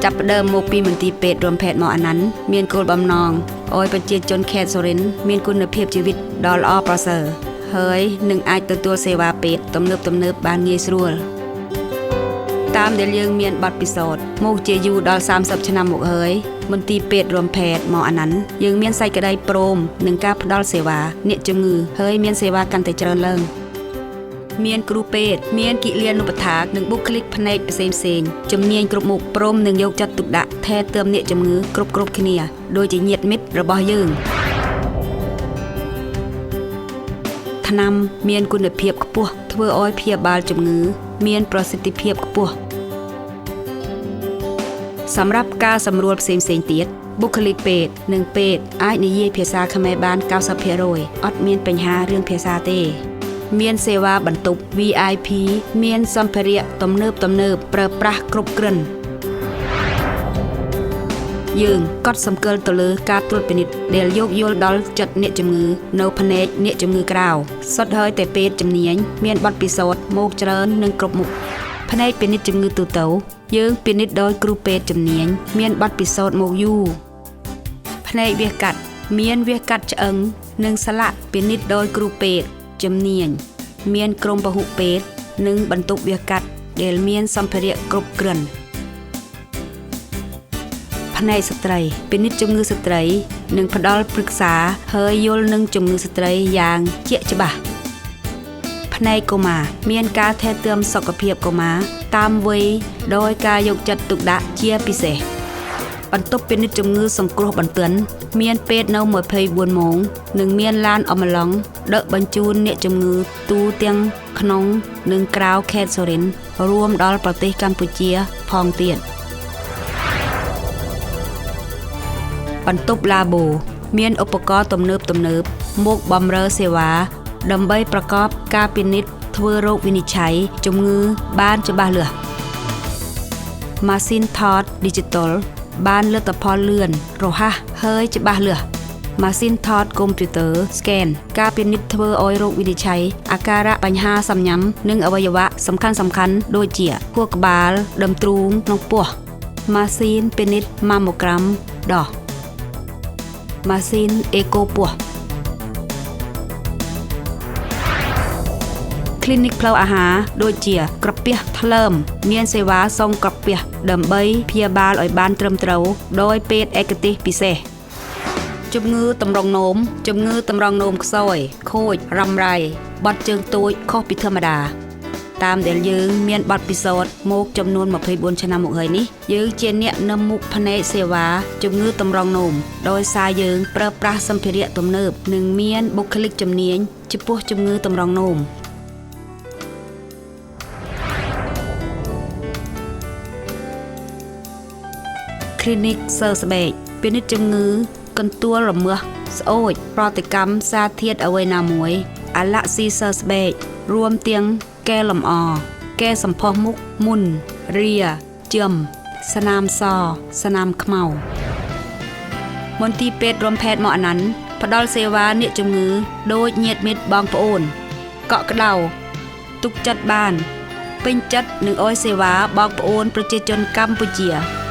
ចាប់ផ្ដើមមកពីមន្ទីរពេទ្យរួមភេទមកអាន័ន្តមានគោលបំណងឲ្យប្រជាជនខេត្តសុរិន្ទមានគុណភាពជីវិតដ៏ល្អប្រសើរហើយនឹងអាចទទួលសេវាពេទ្យទំនើបៗបានងាយស្រួលតាមដែលយើងមានបទពិសោធន៍មកជាយូរដល់30ឆ្នាំមកហើយមន្ទីរពេទ្យរួមភេទមកអាន័ន្តយើងមានសេចក្តីព្រមនឹងការផ្ដល់សេវាអ្នកជំងឺហើយមានសេវាកាន់តែច្រើនឡើងមានគ្រូពេទ្យមានគិលានុបដ្ឋាកនិងបុគ្គលិកផ្នែកផ្សេងផ្សេងជំនាញគ្រប់មុខព្រមនឹងយកចិត្តទុកដាក់ថែទាំអ្នកជំងឺគ្រប់គ្នាដូចជាញាតិមិត្តរបស់យើងថ្នាំមានគុណភាពខ្ពស់ធ្វើឲ្យព្យាបាលជំងឺមានប្រសិទ្ធភាពខ្ពស់សម្រាប់ការសម្រួលផ្សេងៗទៀតបុគ្គលិកពេទ្យនិងពេទ្យអាចនិយាយភាសាខ្មែរបាន 90% អត់មានបញ្ហារឿងភាសាទេមានសេវាបន្ទប់ VIP មានសម្ភារៈទំនើបប្រើប្រាស់គ្រប់គ្រិនយើងកត់សម្គាល់ទៅលើការត្រួតពិនិត្យដែលយោគយល់ដល់ចិត្តអ្នកជំងឺនៅផ្នែកអ្នកជំងឺក្រៅសុទ្ធហើយតែពេទ្យជំនាញមានបទពិសោធន៍មកច្រើននិងគ្រប់មុខផ្នែកពិនិត្យជំងឺទូទៅយើងពិនិត្យដោយគ្រូពេទ្យជំនាញមានបទពិសោធន៍មកយូរផ្នែកវះកាត់មានវះកាត់ឆ្អឹងនិងស្លាកពិនិត្យដោយគ្រូពេទ្យជំនាញមានក្រុមពហុពេទ្យនិងបន្ទប់វះកាត់ដែលមានសម្ភារៈគ្រប់គ្រាន់ផ្នែកស្ត្រីពិនិត្យជំងឺស្ត្រីនិងផ្ដល់ប្រឹក្សាហើយយល់នឹងជំងឺស្ត្រីយ៉ាងជាក់ច្បាស់ផ្នែកកុមារមានការថែទាំសុខភាពកុមារតាមវ័យដោយការយកចិត្តទុកដាក់ជាពិសេសបន្ទប់ពិនិត្យជំងឺសង្គ្រោះបន្ទាន់មានពេទ្យនៅ24ម៉ោងនិងមានឡានអម្លង់ដឹកបញ្ជូនអ្នកជំងឺទូទាំងក្នុងនិងក្រៅខេត្តសុរិន្ទរួមដល់ប្រទេសកម្ពុជាផងទៀតបន្ទប់ឡាបូមានឧបករណ៍ទំនើបមកបំរើសេវាដើម្បីប្រកបការពិនិត្យធ្វើរោគវិនិច្ឆ័យជំងឺបានច្បាស់លាស់ម៉ាស៊ីនថតឌីជីថលបានលទ្ធផលលឿនរហ័សហើយច្បាស់លាស់ម៉ាស៊ីនថតកុំព្យូទ័រ scan ការពិនិត្យធ្វើឲ្យរោគវិនិច្ឆ័យអាការៈបញ្ហាសំញាំនិងអវយវៈសំខាន់ៗដូចជាខួរក្បាលដុំទ្រូងក្នុងពោះម៉ាស៊ីនពិនិត្យម៉ាម៉ូក្រាមដោះម៉ាស៊ីនអេកូពោះคลินิกផ្លូវអាហារដូចជាក្រពះថ្លើមមានសេវាសងក្រពះដើម្បីព្យាបាលឲ្យបានត្រឹមត្រូវដោយពេទ្យឯកទេសពិសេសជំងឺតម្រងនោមជំងឺតម្រងនោមខ្សោយខូចរ៉ាំរ៉ៃបត់ជើងតូចខុសពីធម្មតាតាមដែលយើងមានបទពិសោធន៍មកចំនួន24ឆ្នាំមកហើយនេះយើងជាអ្នកនឹមមុខផ្នែកសេវាជំងឺតម្រងនោមដោយសារយើងប្រើប្រាស់សម្ភារៈទំនើបនិងមានបុគ្គលិកជំនាញចំពោះជំងឺតម្រងនោមគ្លីនិកសើស្បែកពិនិត្យជំងឺកន្ទួលរមាស់ស្អូចប្រតិកម្មសារធាតុអ្វីណាមួយអាឡាស៊ីសើស្បែករួមទាំងកែលម្អកែសម្ផស្សមុខមុនរាជឹមស្នាមសស្នាមខ្មៅមន្ទីរពេទ្យរួមភេទមកអនន្តផ្ដល់សេវាអ្នកជំងឺដូចញាតិមិត្តបងប្អូនកក់ក្ដៅទុកចិត្តបានពេញចិត្តនឹងអោយសេវាបងប្អូនប្រជាជនកម្ពុជា។